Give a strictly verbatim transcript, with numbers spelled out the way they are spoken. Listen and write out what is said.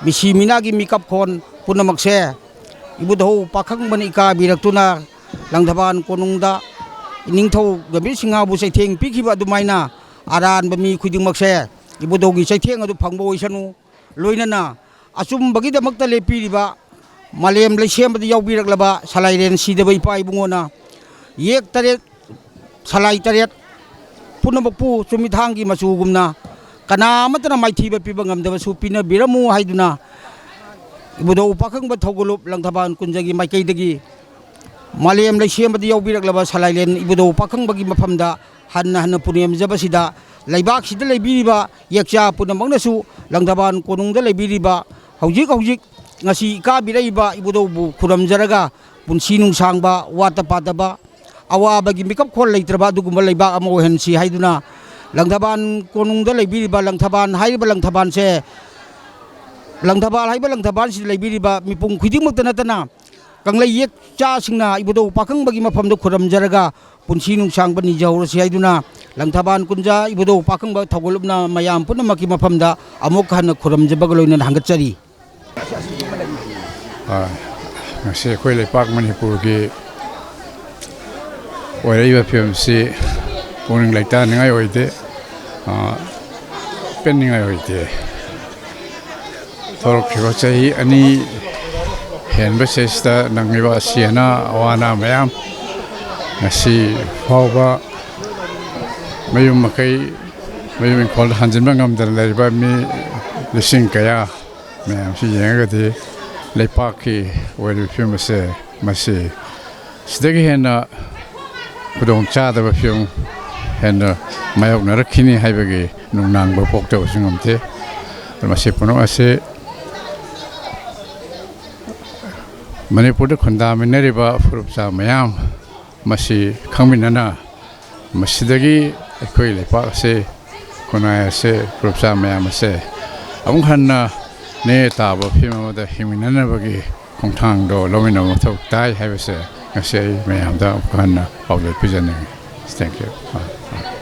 ꯃꯤꯁꯤ ꯃꯤꯅꯥꯒꯤ ꯃꯤꯀꯞ ꯈꯣꯟ ꯄꯨꯝꯅꯃꯛꯁꯦ ꯏꯕꯨꯙꯧ ꯄꯥꯈꯪꯕꯅ ꯏꯀꯥꯕꯤꯔꯛꯇꯨꯅ ꯂꯪꯊꯕꯥꯜ ꯀꯣꯅꯨꯡꯗ ꯏꯅꯤꯡꯊꯧ ꯒꯝꯚꯤꯔ ꯁꯤꯡꯍꯕꯨ ꯆꯩꯊꯦꯡ ꯄꯤꯈꯤꯕ ꯑꯗꯨꯃꯥꯏꯅ ꯑꯔꯥꯟꯕ ꯃꯤ ꯈꯨꯗꯤꯡꯃꯛꯁꯦ ꯏꯕꯨꯙꯧꯒꯤ ꯆꯩꯊꯦꯡ ꯑꯗꯨ ꯐꯪꯕ ꯑꯣꯏꯁꯅꯨ꯫ ꯂꯣꯏꯅꯅ ꯑꯆꯨꯝꯕꯒꯤꯗꯃꯛꯇ ꯂꯦꯞꯄꯤꯔꯤꯕ, ꯃꯥꯂꯦꯝ ꯂꯩꯁꯦꯝꯕꯗ ꯌꯥꯎꯕꯤꯔꯛꯂꯕ ꯁꯂꯥꯏꯔꯦꯟ ꯁꯤꯗꯕ ꯏꯄꯥ ꯏꯕꯨꯡꯉꯣꯅ ꯌꯦꯛ ꯇꯔꯦꯠ, ꯁꯂꯥꯏ ꯇꯔꯦꯠ ꯄꯨꯝꯅꯃꯛꯄꯨ ꯆꯨꯝꯃꯤꯊꯥꯡꯒꯤ ꯃꯆꯨꯒꯨꯝꯅ ꯀꯅꯥ ꯑꯃꯠꯇꯅ ꯃꯥꯏꯊꯤꯕ ꯄꯤꯕ ꯉꯝꯗꯕꯁꯨ ꯄꯤꯅꯕꯤꯔꯝꯃꯨ ꯍꯥꯏꯗꯨꯅ ꯏꯕꯨꯙꯧ ꯄꯥꯈꯪꯕ ꯊꯧꯒꯜꯂꯨꯞ ꯂꯪꯊꯕꯥꯜ ꯀꯨꯟꯖꯒꯤ ꯃꯥꯏꯀꯩꯗꯒꯤ ꯃꯥꯂꯦꯝ ꯂꯩꯁꯦꯝꯕꯗ ꯌꯥꯎꯕꯤꯔꯛꯂꯕ ꯁꯂꯥꯏꯂꯦꯟ ꯏꯕꯨꯙꯧ ꯄꯥꯈꯪꯕꯒꯤ ꯃꯐꯝꯗ ꯍꯟꯅ ꯍꯟꯅ ꯄꯨꯅꯦꯝꯖꯕꯁꯤꯗ ꯂꯩꯕꯥꯛꯁꯤꯗ ꯂꯩꯕꯤꯔꯤꯕ ꯌꯦꯛꯆꯥ ꯄꯨꯝꯅꯃꯛꯅꯁꯨ ꯂꯪꯊꯕꯥꯜ ꯀꯣꯅꯨꯡꯗ ꯂꯩꯕꯤꯔꯤꯕ ꯍꯧꯖꯤꯛ ꯍꯧꯖꯤꯛ ꯉꯁꯤ ꯏꯀꯥꯕꯤꯔꯛꯏꯕ ꯏꯕꯨꯙꯧꯕꯨ ꯈꯨꯔꯨꯝꯖꯔꯒ ꯄꯨꯟꯁꯤ ꯅꯨꯡꯁꯥꯡꯕ, ꯋꯥꯠꯇ ꯄꯥꯗꯕ, ꯑꯋꯥꯕꯒꯤ ꯃꯤꯀꯞ ꯈꯣꯜ ꯂꯩꯇ꯭ꯔꯕ ꯑꯗꯨꯒꯨꯝꯕ ꯂꯩꯕꯥꯛ ꯑꯃ ꯑꯣꯏꯍꯟꯁꯤ ꯍꯥꯏꯗꯨꯅ ꯂꯪꯊꯕꯥꯜ ꯀꯣꯅꯨꯡꯗ ꯂꯩꯕꯤꯔꯤꯕ ꯂꯪꯊꯕꯥꯜ ꯍꯥꯏꯔꯤꯕ ꯂꯪꯊꯕꯥꯜꯁꯦ, ꯂꯪꯊꯕꯥꯜ ꯍꯥꯏꯕ ꯂꯪꯊꯕꯥꯜꯁꯤꯗ ꯂꯩꯕꯤꯔꯤꯕ ꯃꯤꯄꯨꯝ ꯈꯨꯗꯤꯡꯃꯛꯇ ꯅꯠꯇꯅ ꯀꯪꯂꯩ ꯌꯦꯛꯆꯥꯁꯤꯡꯅ ꯏꯕꯨꯙꯧ ꯄꯥꯈꯪꯕꯒꯤ ꯃꯐꯝꯗ ꯈꯨꯔꯨꯝꯖꯔꯒ ꯄꯨꯟꯁꯤ ꯅꯨꯡꯁꯥꯡꯕ ꯅꯤꯖꯍꯧꯔꯁꯤ ꯍꯥꯏꯗꯨꯅ ꯂꯪꯊꯕꯥꯜ ꯀꯨꯟꯖ ꯏꯕꯨꯙꯧ ꯄꯥꯈꯪꯕ ꯊꯧꯒꯜꯂꯨꯞꯅ ꯃꯌꯥꯝ ꯄꯨꯝꯅꯃꯛꯀꯤ ꯃꯐꯝꯗ ꯑꯃꯨꯛ ꯍꯟꯅ ꯈꯨꯔꯨꯝꯖꯕꯒ ꯂꯣꯏꯅꯅ ꯍꯪꯒꯠꯆꯔꯤ꯫ ꯑ, ꯉꯁꯤ ꯑꯩꯈꯣꯏ ꯂꯩꯄꯥꯛ ꯃꯅꯤꯄꯨꯔꯒꯤ ꯑꯣꯏꯔꯛꯏꯕ ꯐꯤꯕꯝꯁꯤ ꯄꯨꯛꯅꯤꯡ ꯂꯩꯇꯥꯅꯤꯡꯉꯥꯏ ꯑꯣꯏꯗꯦ, ꯑ, ꯄꯦꯟꯅꯤꯡꯉꯥꯏ ꯑꯣꯏꯗꯦ꯫ ꯊꯣꯛꯂꯛꯈꯤꯕ ꯆꯍꯤ ꯑꯅꯤ ꯍꯦꯟꯕꯁꯤꯗ ꯅꯪꯂꯤꯕ ꯑꯁꯤ ꯑꯅꯥ ꯑꯋꯥ ꯑꯅꯥ ꯃꯌꯥꯝ, ꯉꯁꯤ ꯐꯥꯎꯕ ꯃꯌꯨꯝ ꯃꯀꯩ, ꯃꯌꯨꯝ ꯏꯪꯈꯣꯜꯗ ꯍꯟꯖꯤꯟꯕ ꯉꯝꯗꯅ ꯂꯩꯔꯤꯕ ꯃꯤ ꯂꯤꯁꯤꯡ ꯀꯌꯥ ꯃꯌꯥꯝꯁꯤ ꯌꯦꯡꯉꯒꯗꯤ ꯂꯩꯄꯥꯛꯀꯤ ꯑꯣꯏꯔꯤꯕ ꯐꯤꯕꯝ ꯑꯁꯦ, ꯃꯁꯤ ꯁꯤꯗꯒꯤ ꯍꯦꯟꯅ ꯈꯨꯗꯣꯡ ꯆꯥꯗꯕ ꯐꯤꯕꯝ ꯍꯦꯟꯅ ꯃꯥꯌꯣꯛꯅꯔꯛꯈꯤꯅꯤ ꯍꯥꯏꯕꯒꯤ ꯅꯨꯡꯅꯥꯡꯕ ꯄꯣꯛꯇꯕꯁꯨ ꯉꯝꯗꯦ꯫ ꯃꯁꯤ ꯄꯨꯝꯅꯃꯛ ꯑꯁꯤ ꯃꯅꯤꯄꯨꯔꯗ ꯈꯨꯟꯗꯥꯃꯤꯟꯅꯔꯤꯕ ꯐꯨꯔꯨꯞꯆꯥ ꯃꯌꯥꯝ ꯃꯁꯤ ꯈꯪꯃꯤꯟꯅꯅ ꯃꯁꯤꯗꯒꯤ ꯑꯩꯈꯣꯏ ꯂꯩꯄꯥꯛ ꯑꯁꯦ, ꯈꯨꯟꯅꯥꯏ ꯑꯁꯦ, ꯐꯨꯔꯨꯞꯆꯥ ꯃꯌꯥꯝ ꯑꯁꯦ ꯑꯃꯨꯛ ꯍꯟꯅ ꯅꯦ ꯇꯥꯕ ꯐꯤꯕꯝ ꯑꯃꯗ ꯍꯤꯡꯃꯤꯟꯅꯅꯕꯒꯤ ꯈꯣꯡꯊꯥꯡꯗꯣ ꯂꯧꯃꯤꯟꯅꯕ ꯃꯊꯧ ꯇꯥꯏ ꯍꯥꯏꯕꯁꯦ ꯉꯁꯤ ꯑꯩ ꯃꯌꯥꯝꯗ ꯑꯃꯨꯛ ꯍꯟꯅ ꯄꯥꯎꯖꯦꯜ ꯄꯤꯖꯅꯤꯡꯏ꯫ Thank you꯫